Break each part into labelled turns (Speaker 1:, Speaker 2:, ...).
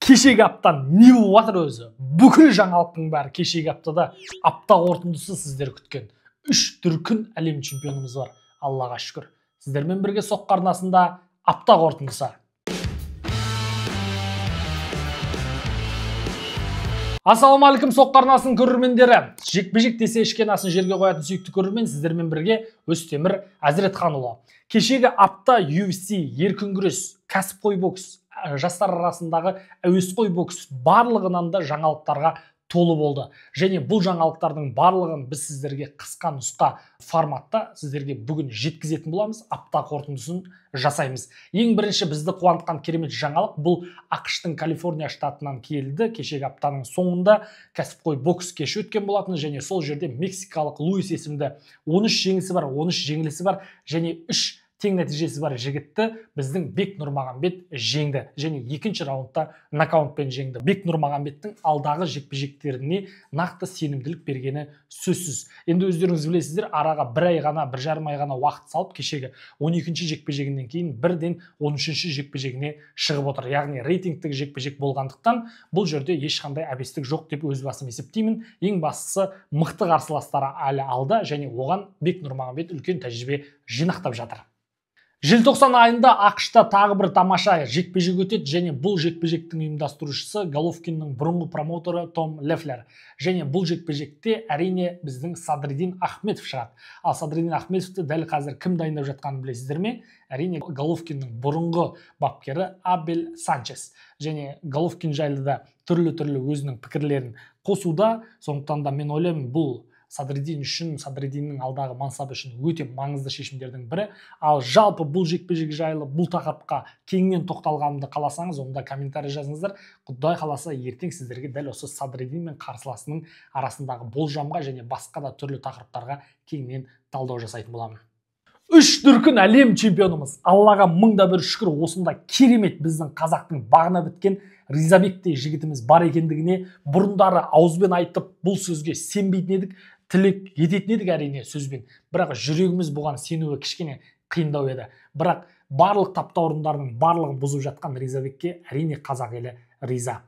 Speaker 1: Кешегі аптан не болып жатыр өзі? Бүкіл жаңалықтың бәрі кешегі аптада, апта қорытындысы сіздер күткен. 3 дүркін әлем чемпионымыз бар. Аллаға шүкір. Сіздермен бірге Соққы арнасында апта қорытындысы. Ассалаумағалейкум Соққы арнасының көрермендері. Жекпе-жек десе ішкен асын жерге қоятын сүйікті көрермен, сіздермен бірге Өстемір Әзіретханұлы. Кешегі апта UFC, еркін күрес, кәсіпқой бокс, жастар арасындағы әуесқой бокс барлығынан да жаңалықтарға толы болды. Және бұл жаңалықтардың барлығын біз сіздерге қысқа нұсқа форматта сіздерге бүгін жеткізетін боламыз, апта қорытындысын жасаймыз. Ең бірінші бізді қуантқан керемет жаңалық бұл АҚШ-тың Калифорния штатынан келді. Кешегі аптаның соңында кәсіпқой бокс кеші өткен болатын және сол жерде мексикалық Луис есімді 13 жеңісі бар, 13 жеңілісі бар және 3 тең нәтижесі бар жігітті біздің Бек Нұрмағамбет жеңді және екінші раундта нокаутпен жеңді. Бек Нұрмағамбеттің алдағы жекпе-жектеріне нақты сенімділік бергені сөзсіз. Енді өздеріңіз білесіздер, араға бір ай ғана, 1,5 ай ғана уақыт салып, кешегі 12-ші жекпе-жегінен кейін бірден 13-ші жекпе-жегіне шығып отыр. Яғни рейтингтік жекпе-жек болғандықтан бұл жерде ешқандай әбестік жоқ деп өз басым есептеймін. Ең бастысы мықты қарсыластары әлі алда және оған Бек Нұрмағамбет үлкен тәжірибе жинақтап жатыр. Желтоқсан айында АҚШ-та тағы бір тамаша жекпе-жек өтеді және бұл жекпе-жектің ұйымдастырушысы Головкиннің бұрынғы промоутері Том Лефлер. Және бұл жекпе-жекте әрине біздің Садриддин Ахметов шығады. Ал Садриддин Ахметовті дәл қазір кім дайындап жатқанын білесіздер ме? Әрине Головкиннің бұрынғы бапкері Абель Санчес. Және Головкин жайлы да түрлі-түрлі өзінің пікірлерін қосуда. Сондықтан да мен ойлаймын, бұл Садриддин үшін, Садриддиннің алдағы мансабы үшін өте маңызды шешімдердің бірі. Ал жалпы бұл жекпе-жек жайлы, бұл тақырыпқа кеңінен тоқталғанымды қаласаңыз, онда комментарий жазыңыздар. Құдай қаласа ертең сіздерге дәл осы Садриддин мен қарсыласының арасындағы болжамға және басқа да түрлі тақырыптарға кеңінен талдау жасайтын боламын. 3 дүркін әлем чемпионымыз. Аллаға мың да бір шүкір, осында керемет біздің қазақтың бағына біткен Ризабектей жігітіміз бар екендігіне бұрындары ауызбен айтып бұл сөзге сенбейтін едік, тілек ететін едік әрине сөзбен. Бірақ жүрегіміз бұған сенуі кішкене қиындау еді. Бірақ барлық таптаурындардың барлығын бұзып жатқан Ризабекке әрине қазақ елі риза.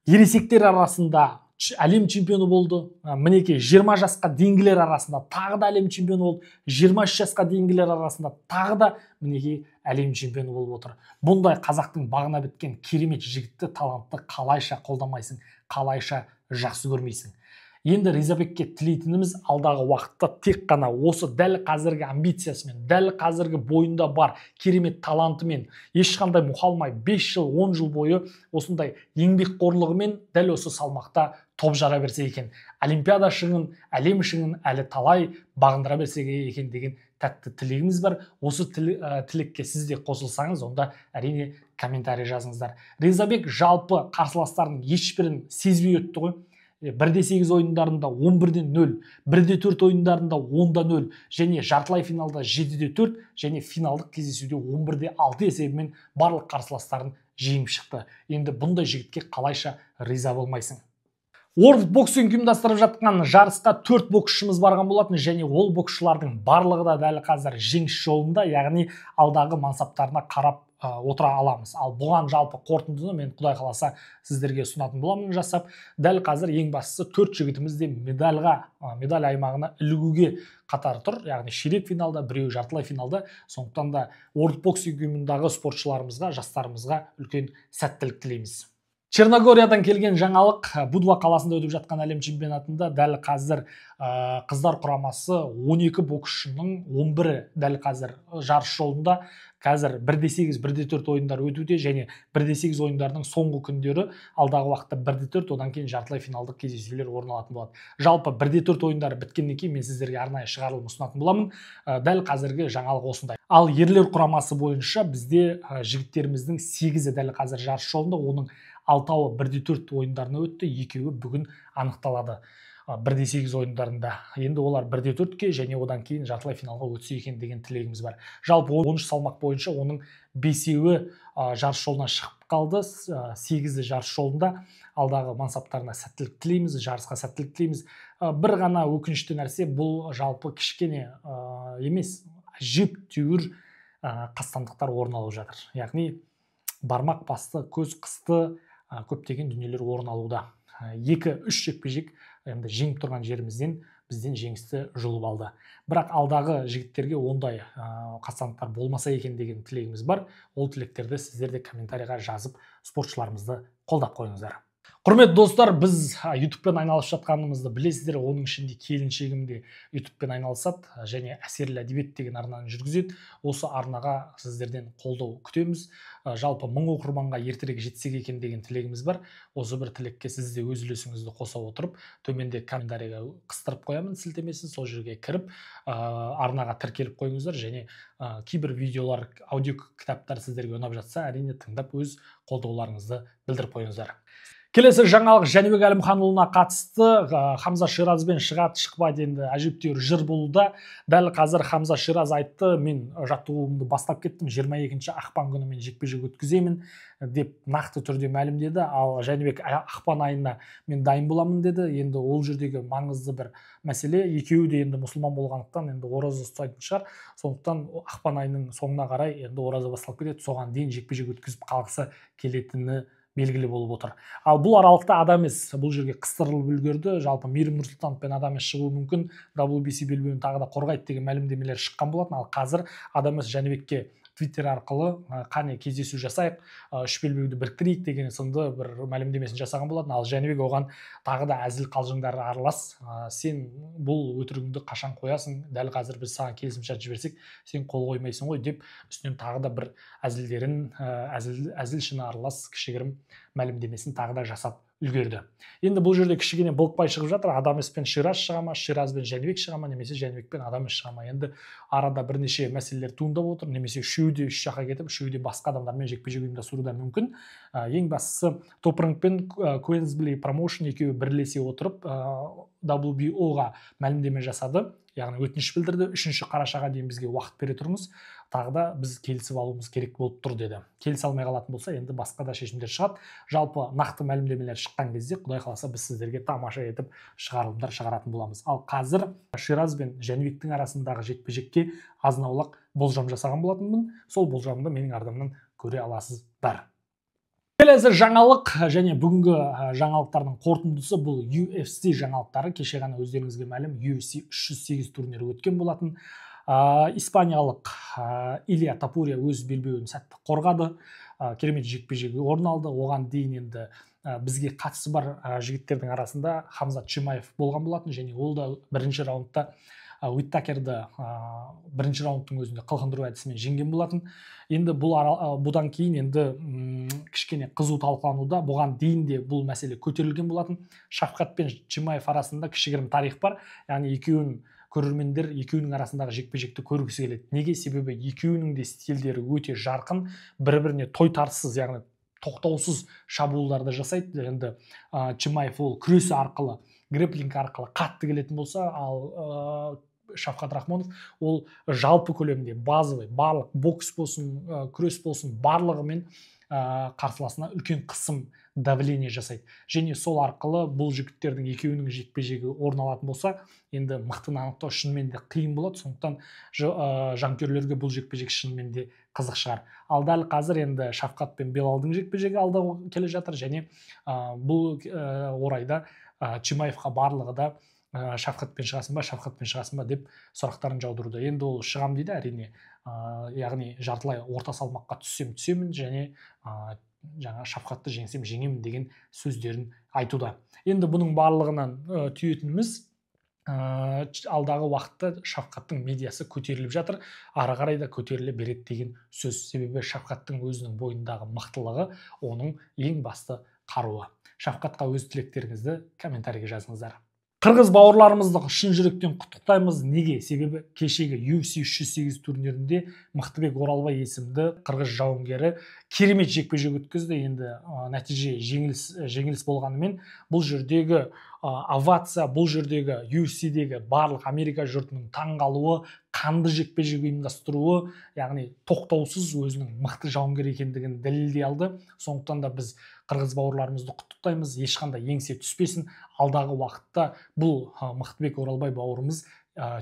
Speaker 1: Ересектер арасында әлем чемпионы болды. Мінекей 20 жасқа дейінгілер арасында тағы да әлем чемпионы болды. 23 жасқа дейінгілер арасында тағы да мінекей әлем чемпионы болып отыр. Бұндай қазақтың бағына біткен керемет жігітті, талантты қалайша қолдамайсың, қалайша жақсы көрмейсің. Енді Ризабекке тілейтініміз алдағы уақытта тек қана осы дәл қазіргі амбициясымен, дәл қазіргі бойында бар керемет талантымен ешқандай мұқалмай 5 жыл, 10 жыл бойы осындай еңбекқорлығымен дәл осы салмақта топ жара берсе екен. Олимпиада шыңын, әлем шыңын әлі талай бағындыра берсе екен деген тәтті тілегіміз бар. Осы тілекке сіз де қосылсаңыз, онда әрине комментарий жазыңыздар. Ризабек жалпы қарсыластарының ешбірін сезбей өтті ғой. 1-8 ойындарында 11-0, 1-4 ойындарында 10-0 және жартылай финалда 7-4 және финалдық кездесуде 11-6 есебімен барлық қарсыластарын жеңіп шықты. Енді бұндай жігітке қалайша риза болмайсың? World Boxing ұйымдастырып жатқан жарысқа 4 боксшымыз барған болатын және ол боксшылардың барлығы да дәл қазір жеңіс жолында, яғни алдағы мансаптарына қарап отыра аламыз. Ал бұған жалпы қорытындыны мен Құдай қаласа сіздерге ұсынатын боламын жасап. Дәл қазір ең бастысы 4 жігітіміз де медальға, медаль аймағына ілігуге қатар тұр. Яғни ширек финалда, біреуі жартылай финалда. Сондықтан да World Boxing ұйымындағы спортшыларымызға, жастарымызға үлкен сәттілік тілейміз. Черногориядан келген жаңалық, Будва қаласында өтіп жатқан әлем чемпионатында дәл қазір қыздар құрамасы 12 боксшының 11-і дәл қазір жарыс жолында. Қазір 1-8, 1-4 ойындар өтуде және 1-8 ойындарының соңғы күндері алдағы уақытта 1-4, одан кейін жартылай финалдық кездесулер орын алатын болады. Жалпы 1-4 ойындары біткеннен кейін мен сіздерге арнайы шығарылым ұсынатын боламын. Дәл қазіргі жаңалық осындай. Ал ерлер құрамасы бойынша бізде жігіттеріміздің 8-і дәл қазір жарыс жолында, оның 6-ауы 1-4 ойындарына өтті, 2-еуі бүгін анықталады 1-8 ойындарында. Енді олар 1-4-ке және одан кейін жартылай финалға өтсе екен деген тілегіміз бар. Жалпы 13 салмақ бойынша оның 5-еуі жарыс жолынан шығып қалды, 8-і жарыс жолында. Алдағы мансаптарына сәттілік тілейміз, жарысқа сәттілік тілейміз. Бір ғана өкінішті нәрсе, бұл жалпы кішкене емес, әжептәуір қастандықтар орын алып жатыр. Яғни бармақ басты, көз қысты, Көптеген дүниелер орын алуда. 2-3 жекпе-жек енді жеңіп тұрған жерімізден бізден жеңісті жұлып алды. Бірақ алдағы жігіттерге ондай қастандықтар болмаса екен деген тілегіміз бар. Ол тілектерді сіздер де комментарийға жазып, спортшыларымызды қолдап қойыңыздар. Құрметті достар, біз YouTube-пен айналысып жатқанымызды білесіздер. Оның ішінде келіншегім де YouTube-пен айналысады және Әсерлі әдебиет деген арнаны жүргізеді. Осы арнаға сіздерден қолдау күтеміз. Жалпы 1000 оқырманға ертерек жетсек екен деген тілегіміз бар. Осы бір тілекке сіз де өз үлесіңізді қоса отырып, төменде комментарийға қыстырып қоямын сілтемесін, сол жерге кіріп, арнаға тіркеліп қойыңыздар және кейбір видеолар, аудио кітаптар сіздерге ұнап жатса, әрине тыңдап өз қолдауларыңызды білдіріп қойыңыздар. Келесі жаңалық Жәнібек Әлімханұлына қатысты. Хамза Ширазбен шығады, шықпайды, енді әжептәуір жыр болуда. Дәл қазір Хамза Шираз айтты, мен жаттығуымды бастап кеттім, 22 ақпан күні мен жекпе-жек өткіземін деп нақты түрде мәлімдеді. Ал Жәнібек ақпан айына мен дайын боламын деді. Енді ол жердегі маңызды бір мәселе, екеуі де енді мұсылман болғандықтан енді ораза ұстайтын шығар. Сондықтан ақпан айының соңына қарай енді ораза басталып кетеді. Соған дейін жекпе-жек өткізіп қалғысы келетіні белгілі болып отыр. Ал бұл аралықта Адамес бұл жерге қыстырылып үлгерді. Жалпы Мейірім Нұрсұлтанов пен Адамес шығуы мүмкін. WBC белбеуін тағы да қорғайды деген мәлімдемелер шыққан болатын. Ал қазір Адамес Жәнібекке Твиттер арқылы қане кездесу жасайық, үш белбеуді біріктірейік деген сынды бір мәлімдемесін жасаған болатын. Ал Жәнібек оған тағы да әзіл қалжыңдары аралас, сен бұл өтірігіңді қашан қоясың, дәл қазір біз саған келісімшарт жіберсек, сен қол қоймайсың ғой деп үстінен тағы да бір әзілдерін, әзіл шыны аралас кішігірім мәлімдемесін тағы да жасап үлгерді. Енді бұл жерде кішкене былықпай шығып жатыр. Адамес пен Шираз шыға ма, Шираз бен Жәнібек шыға ма, немесе Жәнібек пен Адамес шыға ма? Енді арада бірнеше мәселелер туындап отыр, немесе үшеуі де үш жаққа кетіп, үшеуі де басқа адамдармен жекпе-жек ұйымдастыруы да мүмкін. Ең бастысы Топ Rank пен Queensberry Promotion екеуі бірлесе отырып WBO-ға мәлімдеме жасады, яғни өтініш білдірді. 3 қарашаға дейін бізге уақыт бере тұрыңыз, тағы да біз келісіп алуымыз керек болып тұр деді. Келісе алмай қалатын болса, енді басқа да шешімдер шығады. Жалпы нақты мәлімдемелер шыққан кезде, Құдай қаласа, біз сіздерге тамаша етіп шығарылымдар шығаратын боламыз. Ал қазір Шираз бен Жәнібектің арасындағы жекпе-жекке азын-аулақ болжам жасаған болатынмын. Сол болжамды менің ардымнан көре аласыздар. Келесі жаңалық және бүгінгі жаңалықтардың қорытындысы бұл UFC жаңалықтары. Кеше ғана өздеріңізге мәлім UFC 308 турнирі өткен болатын. Испаниялық Илья Топурия өз белбеуін сәтті қорғады. Керемет жекпе-жегі орын алды. Оған дейін енді бізге қатысы бар жігіттердің арасында Хамзат Чимаев болған болатын және ол да бірінші раундта Уиттакерді бірінші раундтың өзінде қылқындыру әдісімен жеңген болатын. Енді бұл бұдан кейін енді кішкене қызу талқылануда. Бұған дейін де бұл мәселе көтерілген болатын. Шавкат пен Чимаев арасында кішігірім тарих бар. Яғни екеуін көрермендер екеуінің арасындағы жекпе-жекті көргісі келеді. Неге? Себебі екеуінің де стильдері өте жарқын, бір-біріне тойтарсыз, яғни тоқтаусыз шабуылдарды жасайды. Енді Чимаев ол күресі арқылы, грэпплинг арқылы қатты келетін болса, ал Шавкат Рахмонов ол жалпы көлемде базовый барлық бокс болсын, күрес болсын, барлығымен қарсыласына үлкен қысым, давление жасайды. Және сол арқылы бұл жігіттердің екеуінің жекпе-жегі орын алатын болса, енді мықтыны анықтау шынымен де қиын болады. Сондықтан жанкүйерлерге бұл жекпе-жек шынымен де қызық шығар. Ал дәл қазір енді Шавкат пен Белалдың жекпе-жегі алда келе жатыр және бұл орайда Чимаевқа барлығы да Шавкатпен шығасың ба, Шавкатпен шығасың ба деп сұрақтарын жаудыруда. Енді ол шығам дейді әрине, яғни жартылай орта салмаққа түссем түсемін және жаңа Шавкатты жеңсем жеңемін деген сөздерін айтуда. Енді бұның барлығынан түйетініміз, алдағы уақытта Шавкаттың медиасы көтеріліп жатыр, ары қарай да көтеріле береді деген сөз. Себебі Шавкаттың өзінің бойындағы мықтылығы оның ең басты қаруы. Шавкатқа өз тілектеріңізді комментарийге жазыңыздар. Қырғыз бауырларымызды шын жүректен құттықтаймыз. Неге? Себебі кешегі UFC 308 турнирінде Мықтыбек Оралбай есімді қырғыз жауынгері керемет жекпе-жек өткізді. Енді нәтиже жеңіліс болғанымен бұл жердегі овация, бұл жердегі UFC-дегі барлық Америка жұртының таңғалуы, қанды жекпе-жек ұйымдастыруы, яғни тоқтаусыз өзінің мықты жауынгер екендігін дәлелдей алды. Сондықтан да біз қырғыз бауырларымызды құттықтаймыз. Ешқандай еңсе түспесін. Алдағы уақытта бұл Мықтыбек Оралбай бауырымыз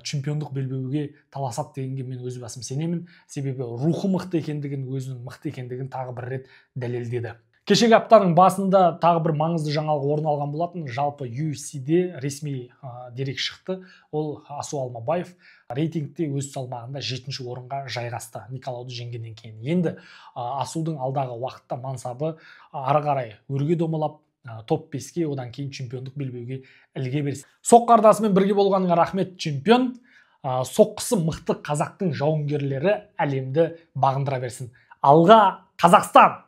Speaker 1: чемпиондық белбеуге таласады дегенге мен өз басым сенемін. Себебі рухы мықты екендігін, өзінің мықты екендігін тағы бір рет дәлелдеді. Кешегі аптаның басында тағы бір маңызды жаңалық орын алған болатын. Жалпы UFC-де ресми дерек шықты. Ол Асу Алмабаев рейтингте өз салмағында жетінші орынға жайғасты Николауды жеңгеннен кейін. Енді Асудың алдағы уақытта мансабы ары қарай өрге домалап, топ 5-ке, одан кейін чемпиондық белбеуге іліге берсін. Соққы арнасымен бірге болғаныңа рахмет, чемпион. Соққысы мықты қазақтың жауынгерлері әлемді бағындыра берсін. Алға, Қазақстан!